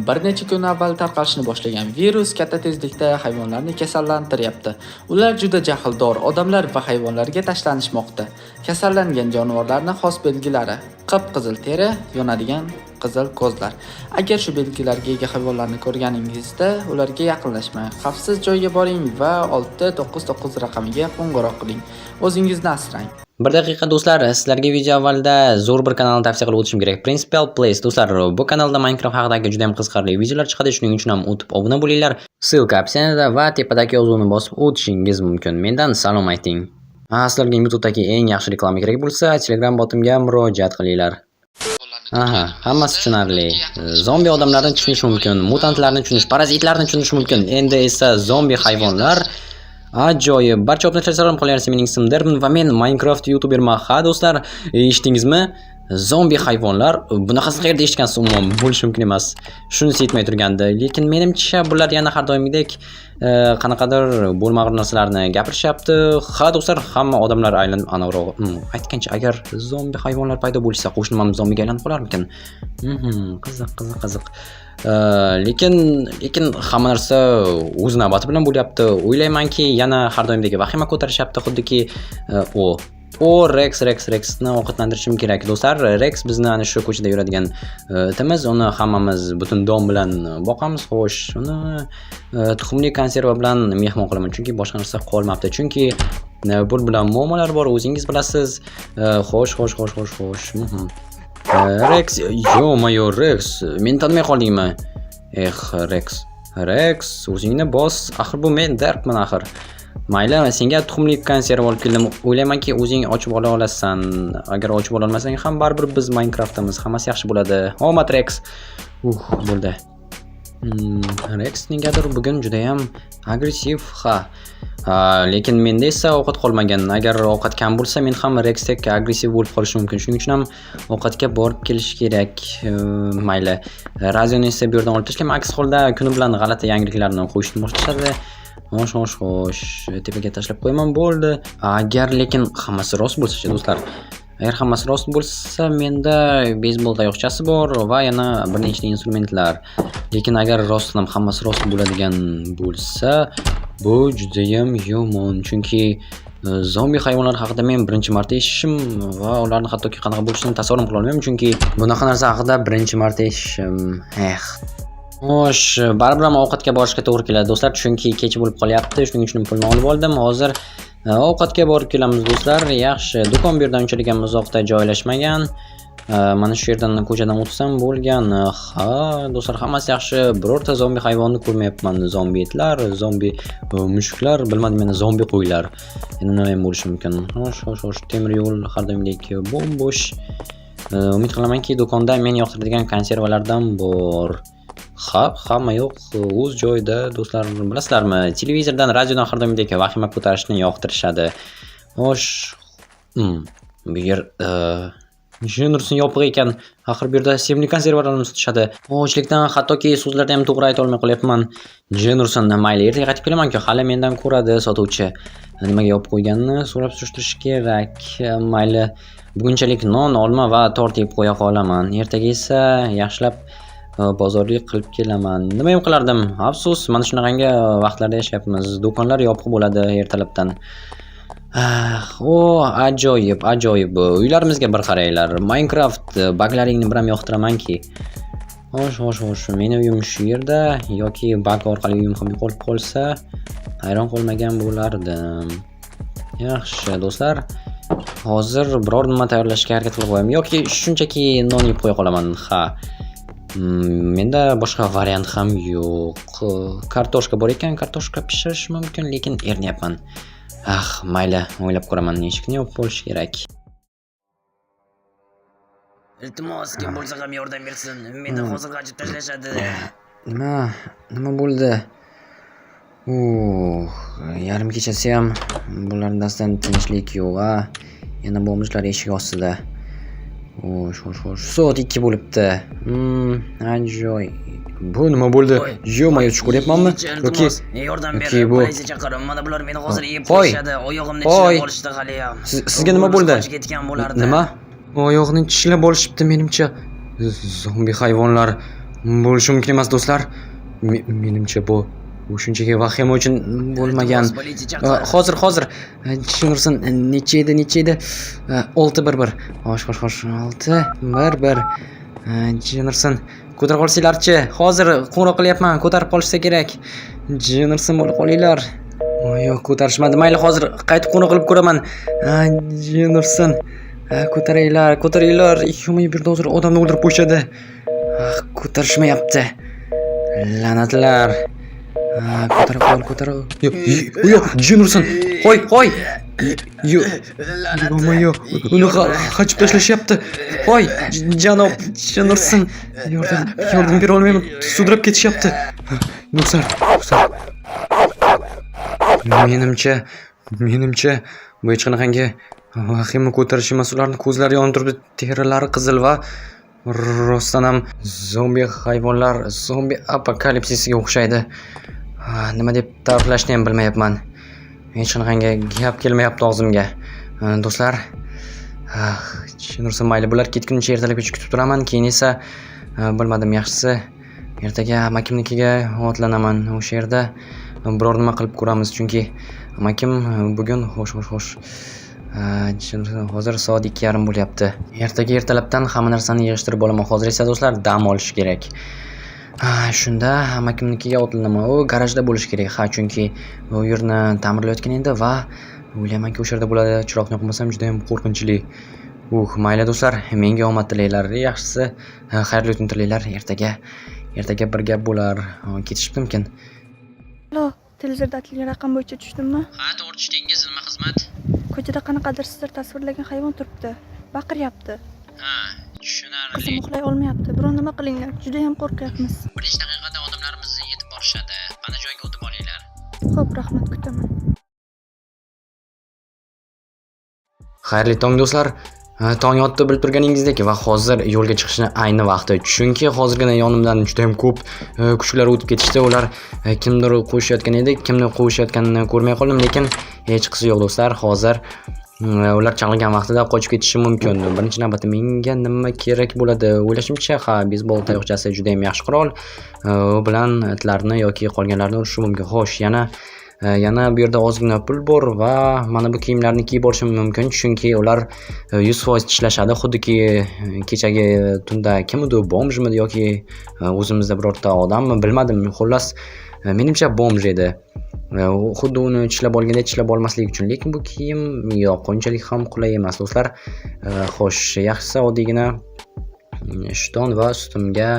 Bir necha kun avval tarqalishni boshlagan virus katta tezlikda hayvonlarni kasallantiryapti. Ular juda jahldor odamlar va hayvonlarga tashlanishmoqda. Kasallangan jonivorlarning xos belgilari: qip-qizil teri, yonadigan qizil ko'zlar. Agar shu belgilarga ega hayvonlarni ko'rganingizda, ularga yaqinlashmang. Xavfsiz joyga boring va 699 raqamiga qo'ng'iroq qiling. O'zingizni asrang. Bir daqiqa, do'stlar, sizlarga video avvalida zo'r bir kanalni tavsiya qilib o'tishim kerak. Principal Place, do'stlar, bu kanalda Minecraft haqidagi juda ham qiziqarli videolar chiqadi, shuning uchun ham o'tib obuna bo'linglar. Ссылка описание da va tepadagi yozuvni bosib o'tishingiz mumkin. Mendan salom ayting. Ha, sizlarga YouTube'dagi eng yaxshi reklama kerak bo'lsa, Telegram botimga murojaat qilinglar. Aha, hammasi tushunarli. Zombi odamlarni tushunish mumkin, mutantlarni tushunish, parazitlarni tushunish mumkin. Endi esa zombi hayvonlar. Ajoyib. Barcha obunachilar, salom, qo'yarsi, mening ismim Derman va men Minecraft youtuberman. Ha, do'stlar, eshitdingizmi? Zombi hayvonlar, bunaqasini qayerda eshitgansiz umuman, bo'lishi mumkin emas. Shunisi yetmay turgandi. Lekin menimcha, bular yana har doimgidek qanaqadir bo'lmag'ur narsalarni gapirishyapti. Ha, do'stlar, hamma odamlar aylanib anavrog'i. Aytgancha, agar zombi hayvonlar paydo bo'lsa, qo'shnim ham zombiga aylanib qolarmikin? Qiziq, qiziq, qiziq. Lekin hamma narsa o'z navbati bilan bo'lyapti. O'ylaymanki, yana har doimdagi vahima ko'tarishyapti, xuddiki o Rex, Rex, Rexni ovqatlantirishim kerak, do'stlar. Rex bizni ana shu ko'chada yuradigan itimiz, uni hammamiz butun dom bilan boqamiz. Xo'sh, uni tuxumli konserva bilan mehmon qilaman, chunki boshqa narsa qolmabdi. Chunki pul bilan muammolar bor, o'zingiz bilasiz. Xo'sh, xo'sh, xo'sh, xo'sh, xo'sh. Rex, ё-моё, Rex, meni tanimay qoldingmi? Eh, Rex. Rex, o'zingni bos. Axir bu men Darkman axir. Mayli, senga tuxumli konserva olib keldim. O'ylaymanki, o'zing ochib ola olasan. Agar ochib ololmasang ham, baribir biz Minecraftdamiz. Hammasi yaxshi bo'ladi. Omad, Rex. Bo'ldi. Rex negadir bugun judayam agressiv, ha. Ha, lekin menda esa ovqat qolmagan. Agar ovqat kam bo'lsa, men ham Rexdek agressiv bo'lib qolishim mumkin. Shuning uchun ham ovqatga borib kelish kerak. Mayli. Radioni esa bu yerdan olib tashlayman. Aks holda kuni bilan g'alati yangiliklarni qo'yishni boshlashadi. Xo'sh, xo'sh, xo'sh. Tepaga tashlab qo'yaman, bo'ldi. Agar lekin hammasi rost bo'lsa-chi, do'stlar? Agar hammasi rost bo'lsa, menda beysbol tayoqchasi bor va yana bir nechta instrumentlar. Lekin agar rostdan ham hammasi rost bo'ladigan bo'lsa, bu judayam yomon. Chunki zombi hayvonlar haqida men birinchi marta eshitishim va ularni hattoki qanaqa bo'lishini tasavvur ham qila olmayman, chunki bunaqa narsa haqida birinchi marta eshitishim. Eh. Xo'sh, baribir ham ovqatga borishga to'g'ri keladi, do'stlar, chunki kech bo'lib qolyapti. Shuning uchun pulni olib oldim. Hozir ovqatga borib kelamiz, do'stlar. Yaxshi, do'kon bu yerdan unchalik ham uzoqda joylashmagan. Mana shu yerdan ko'chadan o'tsam bo'lgan. Ha, do'stlar, hammasi yaxshi. Birorta zombi hayvonni ko'rmayapman. Zombi itlar, zombi mushuklar, bilmadim, yana zombi qo'ylar. Yana nima ham bo'lishi mumkin. Xo'sh, xo'sh, xo'sh, temir yo'l har doimgidek bo'm-bo'sh. Umid qilamanki, do'konda men yoqtiradigan konservalardan bor. Ha, hamma yo'q o'z joyida, do'stlar, bilasizlarmi? Televizordan, radiodan har doimgidek vahima ko'tarishni yoqtirishadi. Xo'sh, bu yer Jennerson yopiq ekan. Axir bu yerda sevimli konservalarni sotishadi. Ochlikdan hattoki so'zlarni ham to'g'ri ayta olmay qolyapman. Jennerson, mayli, ertaga qaytib kelaman-ku, hali mendan ko'radi sotuvchi. Nimaga yopib qo'yganini so'rab surishtirish kerak. Mayli, bugunchalik non, olma va tort yeb qo'ya qolaman. Ertaga esa yaxshilab bozorlik qilib kelaman. Nima ham qilardim? Afsus, mana shunaqangi vaqtlarda yashayapmiz. Do'konlar yopiq bo'ladi ertalabdan. Ah, o, ajoyib, ajoyib. Uylarimizga bir qaranglar. Minecraft baglaringni biram yoqtiramanki. Xo'sh, xo'sh, xo'sh. Meni uyim shu yerda yoki bag orqali uyim ham yo'qolib qolsa, hayron qolmagan bo'lardim. Yaxshi, do'stlar. Hozir biror nima tayyorlashga harakat qilib qo'yaman yoki shunchaki non yeb qo'ya qolaman. Ha. Menda boshqa variant ham yo'q. Kartoshka bor ekan, kartoshka pishirish mumkin, lekin erinyapman. Ah, mayli, o'ylab ko'raman. Eshikni yopib olish kerak. Iltimos, kim bo'lsa ham yordam bersin. Meni hozir g'ajib tashlashadi. Nima? Nima bo'ldi? Yarim kechasi ham bularning dastidan tinchlik yo'q, a. Yana бомж lar eshik ostida. Xo'sh, xo'sh, xo'sh. Soat 2 bo'libdi. Ajoyib. Bu nima bo'ldi? Voy, Ё-моё, tush ko'ryapmanmi? Yoki Yoki iltimos, yordam ber. yoki bu Politsiya chaqir. Mana bular meni hozir yeb Qo'y. qo'yishadi. Oyog'imni Qo'y. tishlab olishdi haliyam. Sizga nima bo'ldi? Qochib ketgan bo'lardi. Nima? Oyog'ini tishlab olishibdi menimcha. Zombi hayvonlar. Bo'lishi mumkin emas, do'stlar. Menimcha bu shunchaki vahima uchun bo'lmagan. Iltimos, politsiya chaqir. Hozir, hozir. Tushunursin, necha edi, necha edi? 6 1 1. Xo'sh, xo'sh, xo'sh. 6 1 1. Jennerson, ko'tarib qolsanglarchi. Hozir qo'ng'iroq qilyapman, ko'tarib qolishsa kerak. Jennerson, bo'la qolinglar. Voy, yo'q, ko'tarishmadi. Mayli, hozir qaytib qo'ng'iroq qilib ko'raman. Jennerson, ko'taringlar, ko'taringlar. Ё-моё, bu yerda hozir odamni o'ldirib qo'yishadi. Ah, ko'tarishmayapti. La'natlar. Ha, ko'tarib qol, ko'tarib. Yo'q, yo'q, Jennerson. Qo'y, qo'y. Yo'q. Ё-моё, uni qachib tashlashyapti. Voy, janob Jennerson. Yordam, yordam bera olmayman. Sudrab ketishyapti. Do'stlar, do'stlar. Menimcha bu hech qanaqangi vahima ko'tarish emas. Ularni ko'zlari yonib turibdi, terilari qizil va rostdan ham zombi hayvonlar, zombi apokalipsisiga o'xshaydi. Ha, nima deb ta'riflashni ham bilmayapman. Hech qanaqangi gap kelmayapti og'zimga. Ha, do'stlar, ah, tushunursin, mayli, bular ketguncha ertalabgacha kutib turaman, keyin esa bilmadim, yaxshisi ertaga amakimnikiga otlanaman. O'sha yerda biror nima qilib ko'ramiz, chunki amakim bugun, xo'sh, xo'sh, xo'sh. Tushunursin, hozir soat 2:30 bo'lyapti. Ertaga ertalabdan hamma narsani yig'ishtirib olaman. Hozir esa, do'stlar, dam olish kerak. Ha, shunda amakimnikiga otlanaman. U garajda bo'lishi kerak. Ha, chunki u yerni ta'mirlayotgan edi va o'ylaymanki, o'sha yerda bo'ladi. Chiroqni yoqmasam juda ham qo'rqinchli. Mayli, do'stlar, menga omad tilaylar. Yaxshisi, xayrli tun tilaylar. Ertaga bir gap bo'lar. Ketishibdimikin? Alo, televizorda aytilgan raqam bo'yicha tushdimmi? Ha, to'g'ri tushdingiz. Nima xizmat? Ko'chada qanaqadir sizlar tasvirlagan hayvon turibdi. Baqiryapti. Ha, tushunarli. Qizim uxlay olmayapti. Biron nima qilinglar. Juda ham qo'rqyapmiz. Bir necha daqiqada odamlarimiz yetib borishadi. Mana joyga o'tib olinglar. Xo'p, rahmat, kutaman. Xayrli tong, do'stlar. Tong otdi, bilib turganingizdek, va hozir yo'lga chiqishni ayni vaqti. Chunki hozirgina yonimdan juda ham ko'p kuchuklar o'tib ketishdi. Ular kimdir quvishayotgan edi. Kimni quvishayotganini ko'rmay qoldim, lekin hech qisi yo'q, do'stlar. Hozir ular chalg'igan vaqtida qochib ketishi mumkin. Birinchi navbatda menga nima kerak bo'ladi? O'ylashimcha, ha, beysbol tayoqchasi juda ham yaxshi qurol. U bilan itlarni yoki qolganlarni urishi mumkin. Xo'sh, yana bu yerda ozgina pul bor va mana bu kiyimlarni kiyib olishim mumkin, chunki ular 100% tishlashadi. Xuddiki kechagi tunda kim edi, bomjmidi yoki o'zimizda birorta odammi, bilmadim. Xullas, menimcha bomj edi. U xuddi uni tishlab olganda tishlab olmaslik uchun, lekin bu kiyim yo'q, unchalik ham qulay emas, do'stlar. Xo'sh, yaxshisi oddiygina ishton va ustimga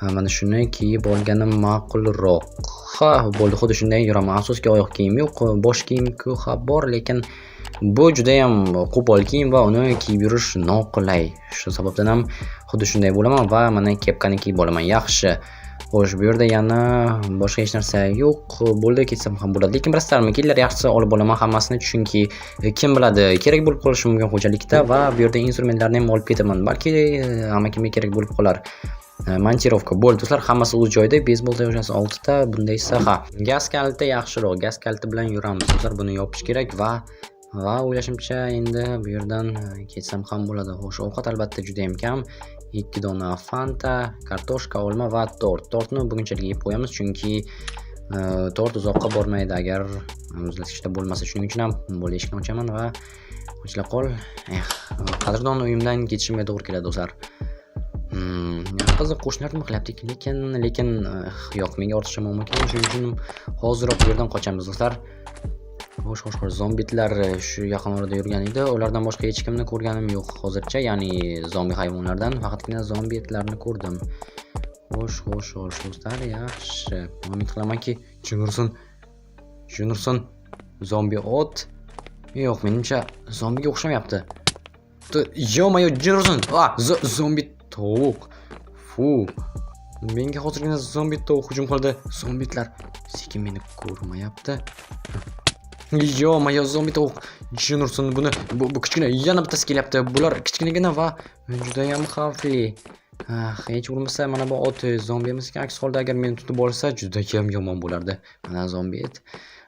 mana shuni kiyib olganim ma'qulroq. Ha, bo'ldi, xuddi shunday yuraman. Afsuski, oyoq kiyim yo'q, bosh kiyim-ku ha bor, lekin bu juda ham qo'pol kiyim va uni kiyib yurish noqulay. Shu sababdan ham xuddi shunday bo'laman va mana kepkani kiyib olaman. Yaxshi. Xo'sh, bu yerda yana boshqa hech narsa yo'q. Bo'ldi, ketsam ham bo'ladi. Lekin bilasizlarmi, kelinglar, yaxshisi olib olaman hammasini, chunki kim biladi, kerak bo'lib qolishi mumkin xo'jalikda va bu yerda instrumentlarni ham olib ketaman. Balki amakimga kerak bo'lib qolar. Montirovka bo'ldi, do'stlar, hammasi o'z joyida. Beysbol tayoqchasi 6 ta, bunda esa ha, gaz kaliti yaxshiroq. Gaz kaliti bilan yuramiz, do'stlar. Buni yopish kerak va o'ylashimcha endi bu yerdan ketsam ham bo'ladi. Xo'sh, ovqat albatta juda ham kam. 2 dona Fanta, kartoshka, olma va tort. Tortni bugunchalik yeb qo'yamiz, chunki tort uzoqqa bormaydi agar muzlatgichda bo'lmasa. Shuning uchun ham bo'ldi, eshikni ochaman va ochila qol. Eh, qadrdon uyimdan ketishimga to'g'ri keladi, do'stlar. Qiziq, qo'shnilar nima qilyapti ekan, lekin yo'q, menga ortiqcha muammo kerak. Shuning uchun hoziroq bu yerdan qochamiz, do'stlar. Xo'sh, xo'sh, xo'sh, zombitlar shu yaqin orada yurgan edi. Ulardan boshqa hech kimni ko'rganim yo'q hozircha, ya'ni zombi hayvonlardan faqatgina zombitlarni ko'rdim. Xo'sh, xo'sh, xo'sh, do'stlar, yaxshi. Umid qilamanki, Juniorson, Juniorson zombi ot. Yo'q, menimcha zombiga o'xshamayapti. Ё-моё, Juniorson, ah, zombi tovuq. Fu. Menga hozirgina zombi tovuq hujum qildi. Zombitlar sekin meni ko'rmayapti. Ё-моё, zombi tovuq. Juniorson, buni bu kichkina yana bittasi kelyapti. Bular kichkinagina va juda ham xavfli. Ah, hech bo'lmasa mana bu ot zombi emas ekan. Aks holda agar meni tutib olsa juda ham yomon bo'lardi. Mana zombi it.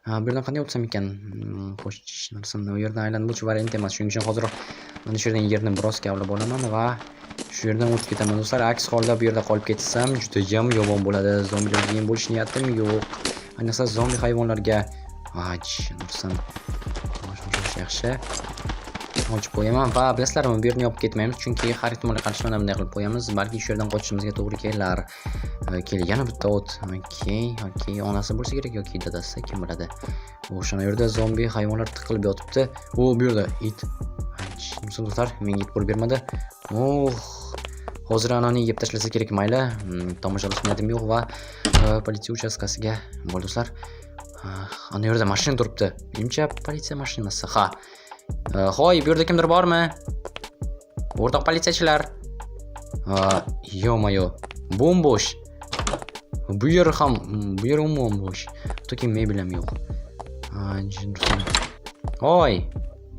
Ha, bu yerdan qanday o'tsam ekan? Xo'sh, narsani u yerdan aylanib o'tish variant emas. Shuning uchun hozir mana shu yerdan yerni biroz kavlab olaman va Shu yerdan o'tib ketaman, do'stlar. Aks holda bu yerda qolib ketsam, judayam yomon bo'ladi. Zombilarga yem bo'lish niyatim yo'q. Ayniqsa zombi hayvonlarga. Aj, ursin. Xo'sh, xo'sh, yaxshi. Ochib qo'yaman va bilasizlarmi, bu yerni yopib ketmaymiz, chunki har ehtimolga qarshi mana bunday qilib qo'yamiz. Balki shu yerdan qochishimizga to'g'ri kelar. Kel, yana bitta o't. Okey, onasi bo'lsa kerak yoki dadasi, kim biladi. O'shana yerda zombi hayvonlar tiqilib yotibdi. O, bu yerda it. Aj, do'stlar, menga it bo'lib bermadi. Oh, hozir anani yeb tashlasa kerak, mayli. Tomosha qilish niyatim yo'q va politsiya uchastkasiga bo'ldi, do'stlar. Ana yerda mashina turibdi. Menimcha, politsiya mashinasi. Ha. Hoy, bu yerda kimdir bormi? O'rtoq politsiyachilar. Ё-моё, bo'm-bo'sh. Bu yer ham, bu yer umuman bo'sh. Toki mebel ham yo'q. Hoy,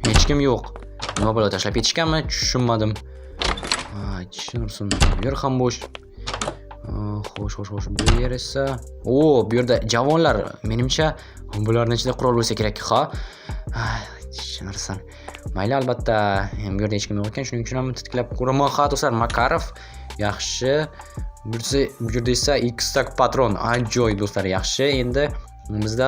hech kim yo'q. Nima bo'ladi, tashlab ketishganmi? Tushunmadim. Tushunursin. Bu yer ham bo'sh. Xo'sh, xo'sh, xo'sh. Bu yer esa, o, bu yerda javonlar. Menimcha, bularning ichida qurol bo'lsa kerak, ha? Tushunursin. Mayli, albatta, bu yerda hech kim yo'q ekan, shuning uchun ham titkilab ko'raman. Ha, do'stlar, Makarov. Yaxshi. Bu yerda esa X-tak patron. Ajoyib, do'stlar, yaxshi. Endi bizda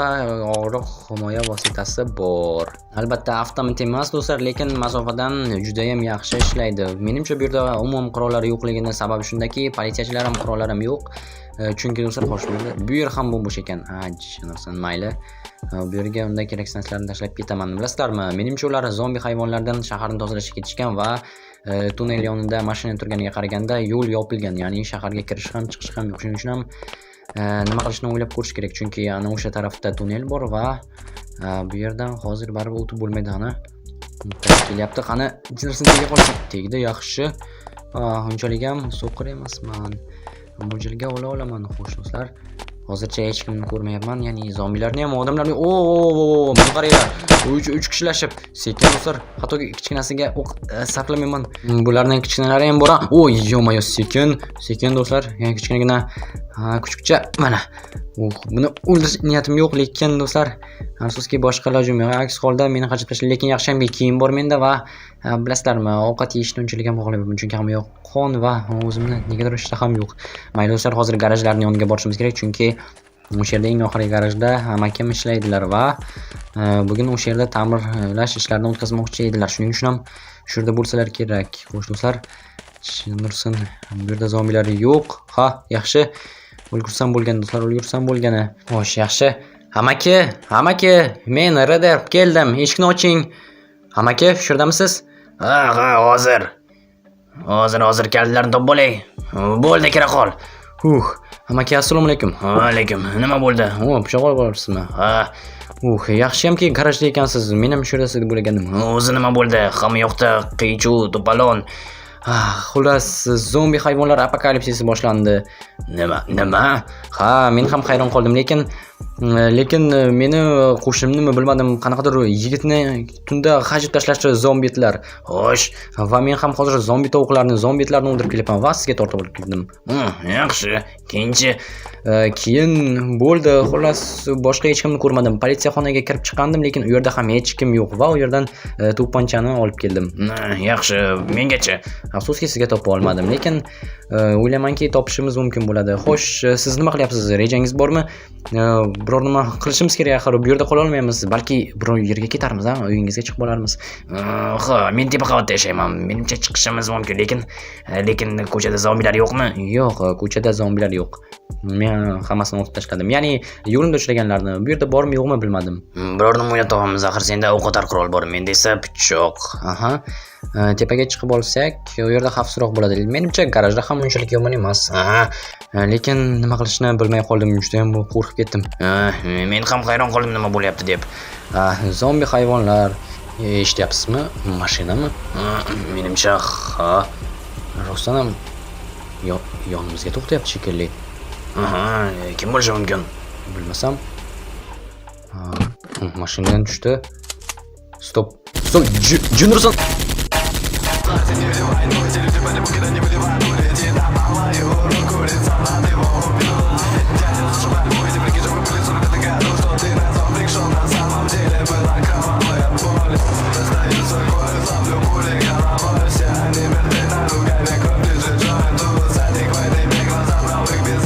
og'riq himoya vositasi bor. Albatta, avtomat emas, do'stlar, lekin masofadan juda ham yaxshi ishlaydi. Menimcha, bu yerda umuman qurollar yo'qligini sababi shundaki, politsiyachilar ham, qurollar ham yo'q. Chunki do'stlar, xo'sh, bu yer ham bo'm-bo'sh ekan. Ha, tushunarsan, mayli. Bu yerga unda kerak narsalarni tashlab ketaman. Bilasizlarmi, menimcha, ular zombi hayvonlardan shaharni tozalashga ketishgan va tunnel yonida mashina turganiga qaraganda yo'l yopilgan, ya'ni shaharga kirish ham, chiqish ham yo'q. Shuning uchun ham nima qilishni o'ylab ko'rish kerak, chunki ana o'sha tarafda tunnel bor va bu yerdan hozir baribir o'tib bo'lmaydi. Ana kelyapti, qani, narsani tega qolsin. Tegdi, yaxshi. Unchalik ham so'qir emasman, mo'ljalga ola olaman. Xo'sh, do'stlar, hozircha hech kimni ko'rmayapman, ya'ni zombilarni ham, odamlarni. O, o, buni qaranglar, uch kishilashib. Sekin, do'stlar, hattoki kichkinasiga o'q sarflamayman. Bularning kichkinalari ham bor. O, ё-моё, sekin, sekin, do'stlar, yana kichkinagina kuchukcha mana. Buni o'ldirish niyatim yo'q, lekin, do'stlar, afsuski, boshqa ilojim yo'q. Aks holda meni qachib tashlaydi. Lekin yaxshiyamki, kiyim bor menda va bilasizlarmi, ovqat yeyishni unchalik ham xohlamayman, chunki hamma yoq qon va o'zimni negadir ishtaham yo'q. Mayli, do'stlar, hozir garajlarni yoniga borishimiz kerak, chunki o'sha yerda, eng oxirgi garajda amakim ishlaydilar va bugun o'sha yerda ta'mirlash ishlarini o'tkazmoqchi edilar. Shuning uchun ham shu yerda bo'lsalar kerak. Xo'sh, do'stlar, Nursin, bu yerda zombilar yo'q. Ha, yaxshi. Ulgursam bo'lgani, do'stlar, ulgursam bo'lgani. Xo'sh, yaxshi. Amaki, amaki, men Reder keldim. Eshikni oching. Amaki, shu yerdamisiz? Ha, hozir. Hozir, hozir kalitlarni topib olay. Bo'ldi, kira qol. Amaki, assalomu alaykum. Va alaykum. Nima bo'ldi? O, pichoq olib boribsizmi? Ha, Yaxshiyamki garajda ekansiz. Men ham shu yerda siz deb o'ylagandim. O'zi nima bo'ldi? Hamma yoqda qiy-chuv, to'polon. Xullas, zombi hayvonlar apokalipsisi boshlandi. Nima? Nima? Ha, men ham hayron qoldim, lekin meni qo'shnimnimi, bilmadim, qanaqadir yigitni tunda g'ajib tashlashdi zombitlar. Xo'sh, Va men ham hozir zombi tovuqlarni, zombitlarni o'ldirib kelyapman va sizga tortib olib keldim. Yaxshi. Keyinchi? Keyin bo'ldi, xullas, boshqa hech kimni ko'rmadim. Politsiya xonaga kirib chiqqandim, lekin u yerda ham hech kim yo'q va u yerdan to'pponchani olib keldim. Yaxshi, mengacha? Afsuski, sizga topa olmadim, lekin o'ylaymanki, topishimiz mumkin bo'ladi. Xo'sh, siz nima qilyapsiz? Rejangiz bormi? Biror nima qilishimiz kerak axir, bu yerda qola olmaymiz. Balki biror yerga ketarmiz, ha, uyingizga chiqib olarmiz. Ha, men tepa qavatda yashayman. Menimcha, chiqishimiz mumkin, lekin ko'chada zombilar yo'qmi? Yo'q, ko'chada zombilar yo'q. Men hammasini otib tashladim. Ya'ni yo'limda uchraganlarni. Bu yerda bormi, yo'qmi, bilmadim. Biror nima o'ylab topamiz, axir senda o'q otar qurol bor, menda esa pichoq. Aha. Tepaga chiqib olsak, u yerda xavfsizroq bo'ladi. Menimcha, garajda ham unchalik yomon emas. Aha. Lekin nima qilishni bilmay qoldim, juda ham qo'rqib ketdim. Men ham hayron qoldim nima bo'lyapti deb. Zombi hayvonlar. Eshityapsizmi? Mashinami? Menimcha, ha. Rostdan ham yonimizga to'xtayapti shekilli. Aha, kim bo'lishi mumkin? Bilmasam. Mashinadan tushdi. Стоп. Стоп, Junursan.